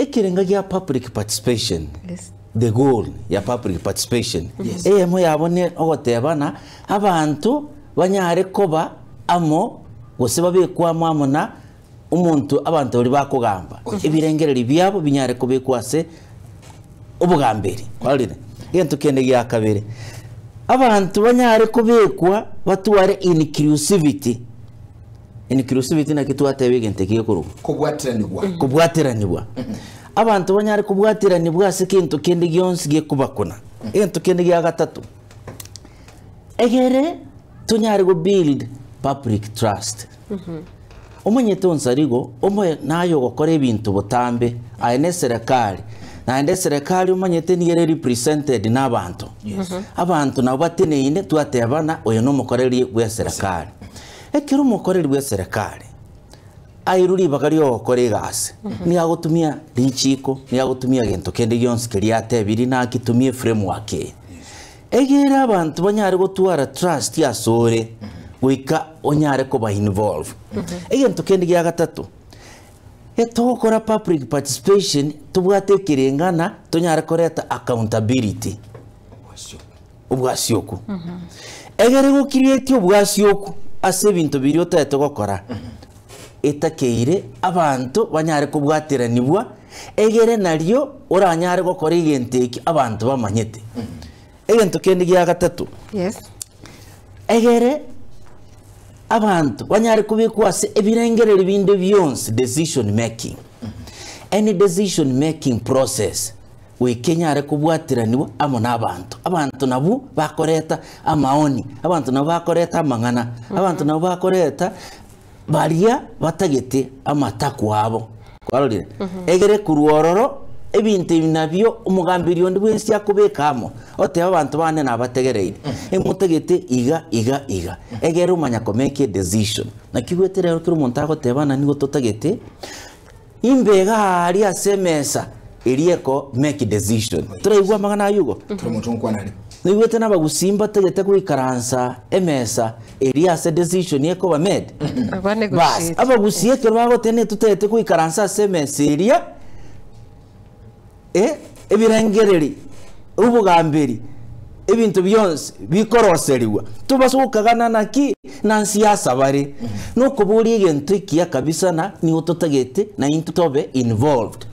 Ekerenga gia public participation, Yes. the goal ya public participation, Yes. eyemo yabo ne ogoteba ng'a abanto banyare koba amo gose babekwe amo amo na omonto abanto baria bakogamba, ebirengererio biabo binyare kobekwa ase obogamberi, kwarorire? Egento kende gia kabere, abanto banyare kobekwa batware inclusivity, Inclusivity naki twateba egento eke gekorokwa? Kobwateranigwa. Kobwateranigwa. Abanto banyare kobwateranigwa ase kento kende gionsi gekobakuna. Egento kende gia gatato, egere tonyare go build public trust. Omanyete onsarigo, omoe naye ogokora ebinto botambe, aye na eserekari, naende eserekari omanyete nigo ere represented na abanto. Abanto nabo bateneine twatebana oyo na omokoreri bwa eserekari. Ekero omokoreri bw'eserekari airwe ribaga ri'ogokora egasi, nigo agotumia richiiko, nigo agotumia gento kende gionsi keria atebirie naki tumia eframework eye. Egere abanto banyare gotwara trust asore goika onyare koba involve. Egento kende gia gatato, etogokora public participation tobwate ekerengana tonyare koreta accountability. Obwasioku. Egere gokirietie obwasioku ase ebinto biria otagete gokora, etakeire abanto banyare kobwateranigwa, egere nario oranyare gokora egento ekio abanto bamanyete. Egento kende gia gatato, Yes. egere abanto banyare kobekwa ase ebirengererio binde bionsi, decision making. Any decision making process, Goika enyare kobwatiranigwa amo nabanto. Abanto nabwo bakoreta amaoni, abanto nabwo bakoreta amang'ana, abanto nabwo bakoreta baria batagete amatakwa abo. Kwarorire? Egere korwa ororo, ebinto ebi nabio omogamberi onde bwensi akobeka amo, oteba abanto bane nabategereire, emotagete iga iga iga, egere omanya ko make a decision. Naki igwete rero kera omonto agoteba ng'a nigo totagete. Imbe iga aaria ase emesa eria eko make decision. Toraigwe amang'ana ayio igo? Kera omonto nkwana are. Naigwete nabagusii mbatagete goikaransa emesa eria ase decision ekoba made. Aba Bas, negotiate. abagusii ekero bagoteba netotagete goikaransa ase emesa eria, eh, ebirengereri, obogamberi, ebinto bionsi bikoroserigwa, tobase gokagana naki na nsiasa bare, nokoboria egento ekiya kabisa na nigo totagete naintwe tobe involved.